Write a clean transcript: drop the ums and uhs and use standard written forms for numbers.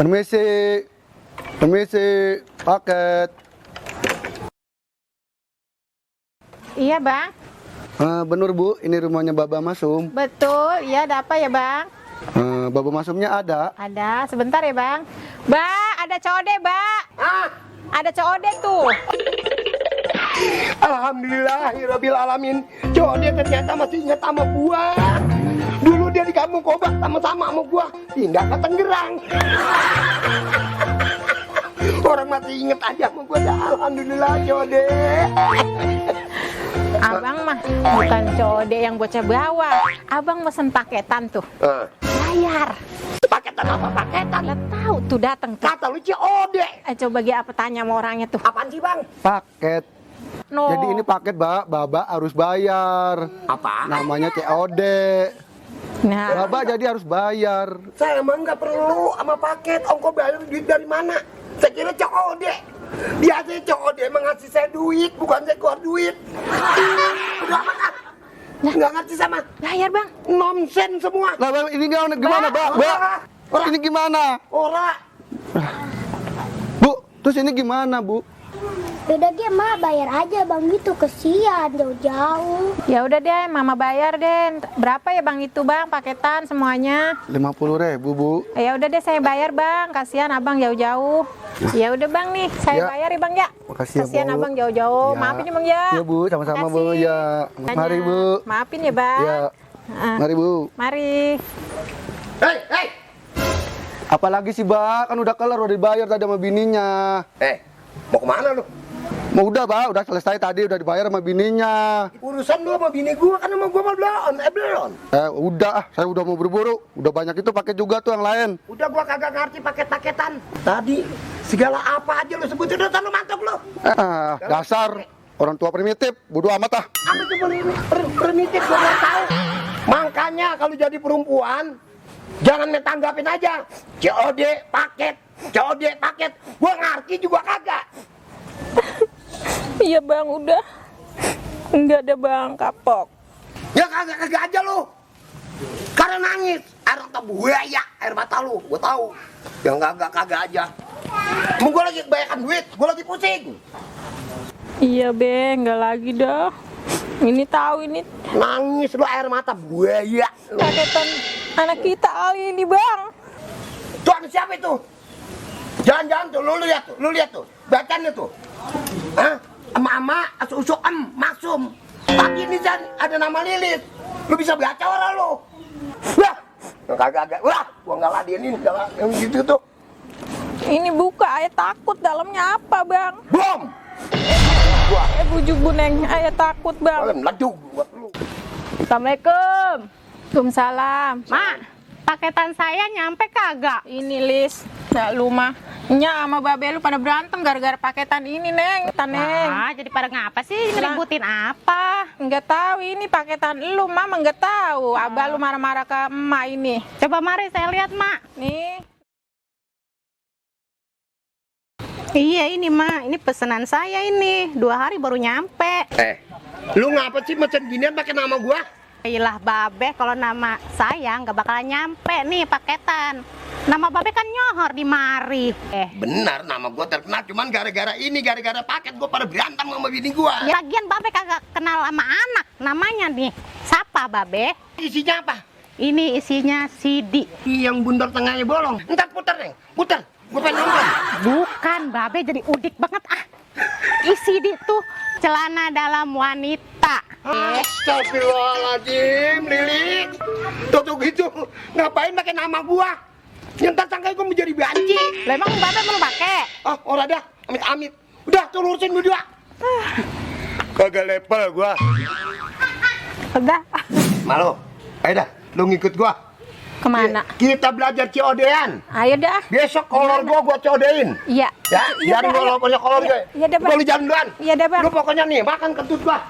Permisi, permisi, paket. Iya bang. Bener Bu, ini rumahnya Baba Masum. Betul, iya ada apa ya bang? Baba Masumnya ada. Ada, sebentar ya bang. Mbak, ada code mbak. Ada code tuh. Alhamdulillahirabbil alamin. Dia ternyata masih ingat sama gua. Dulu dia di kampung Kobak sama-sama sama gua pindah ke Tangerang. Orang masih inget aja sama gua. Alhamdulillah Code. Abang mah bukan code yang bocah bawah. Abang mesen paketan tuh. Bayar. Paketan apa paketan? Lah tahu tuh datang tuh. Kata lu Code. Coba apa tanya sama orangnya tuh. Apaan sih bang? Paket. No. Jadi ini paket Baba harus bayar. Apa? Namanya COD. Nah, Baba jadi harus bayar. Saya emang nggak perlu sama paket. Ongko bayar duit dari mana? Saya kira Code. Dia sih Code emang ngasih saya duit, bukan saya keluar duit. Udah amat ah. Nggak ngerti sama. bayar bang. Nonsen semua. Lah Bang, ini gimana, Bang? Ora. Ini gimana? Ora. Bu, terus ini gimana, Bu? Beda dia mah bayar aja bang gitu, kesian jauh-jauh. Ya udah deh, mama bayar deh. Berapa ya bang itu bang paketan semuanya? 50.000, Bu. Ya udah deh saya bayar bang. Kasihan abang jauh-jauh. Ya udah bang nih, saya Ya. bayar ya bang ya. Makasih ya, Kasihan Bu. abang jauh-jauh. Ya. Maafin ya bang ya. Iya, Bu, sama-sama, Bu. Makasih. Ya. Mari, Bu. Maafin ya bang. Ya. Mari, Bu. Mari. Hei. Apalagi sih, Bang? Kan udah kelar, udah dibayar tadi sama bininya. Mau kemana lu? Mau udah, Bang, udah selesai tadi, udah dibayar sama bininya. Urusan lu sama bini gua kan sama gua mah belum. Udah, saya udah mau berburu. Udah banyak itu paket juga tuh yang lain. Udah gua kagak ngerti paket-paketan. Tadi segala apa aja lu sebutin udah lu mantok lu. Dasar orang tua primitif, bodo amat ah. Apa tuh primitif gua nggak tahu. Makanya kalau jadi perempuan jangan tanggapin aja. COD paket. Gua ngerti juga kagak. Iya bang, udah. Enggak ada bang, kapok. Ya kagak aja lu. Karena nangis, air mata buaya, air mata lu, gua tahu. Yang kagak aja. Mau gua lagi kebanyakan duit, gua lagi pusing. Iya be, enggak lagi dah. Ini tahu ini Nangis lu air mata buaya. Lu. paketan anak kita Ali ini bang. Tuh ada siapa itu? Jangan tuh, lu lihat tuh. Bacanya tuh. Hah? Ama usuk maksum. Pagi ini ada nama Lilis. Lu bisa baca orang lu. Wah, kagak. Wah, gua nggak ladenin yang gitu tuh. Ini buka, ayah takut dalamnya apa bang? Bom. Bujuk buneng, ayah takut bang. Laju buat lu. Assalamualaikum. Waalaikumsalam. Mak, paketan saya nyampe kagak? Ini Lis, nggak lu mah. Nya sama babe lu pada berantem gara-gara paketan ini neng. Neng. Jadi pada ngapa sih? Ngeributin apa? Nggak tahu ini paketan lu, mama nggak tahu. Abah lu marah-marah ke emak ini. Coba mari saya lihat, Mak. Nih. Iya ini, Mak. Ini pesanan saya ini. 2 hari baru nyampe. Lu ngapa sih mesen ginian pakai nama gua? Iyalah babe, kalau nama saya nggak bakalan nyampe nih paketan. Nama babe kan nyohor di mari. Benar, nama gua terkenal cuman gara-gara paket gua pada berantem sama bini gua. Ya lagian babe kagak kenal sama anak. Namanya nih, siapa babe? Isinya apa? Ini isinya CD. Yang bundar tengahnya bolong. Entar putar, Neng. Putar. Gua pengen nonton. Bukan, babe jadi udik banget ah. Isi di tuh celana dalam wanita. Astagfirullahaladzim, Lilis. Tuh gitu. Ngapain pakai nama gua? Ntar sangka gua menjadi banci. Lah emang babe mau pakai? Ora dah. Amit-amit. Udah, tuh lurusin berdua. Kagak level gua. Udah. Malu. Ayo dah, lu ngikut gua. Kemana? Kita belajar COD-an. Ayo dah. Besok kolor gua COD-in. Iya. Ya, Iya jangan dah, gua punya kolor gue. Iya dah, Bang. Gua lu jalan duluan. Iya dah, Bang. Lu pokoknya nih, makan kentut gua.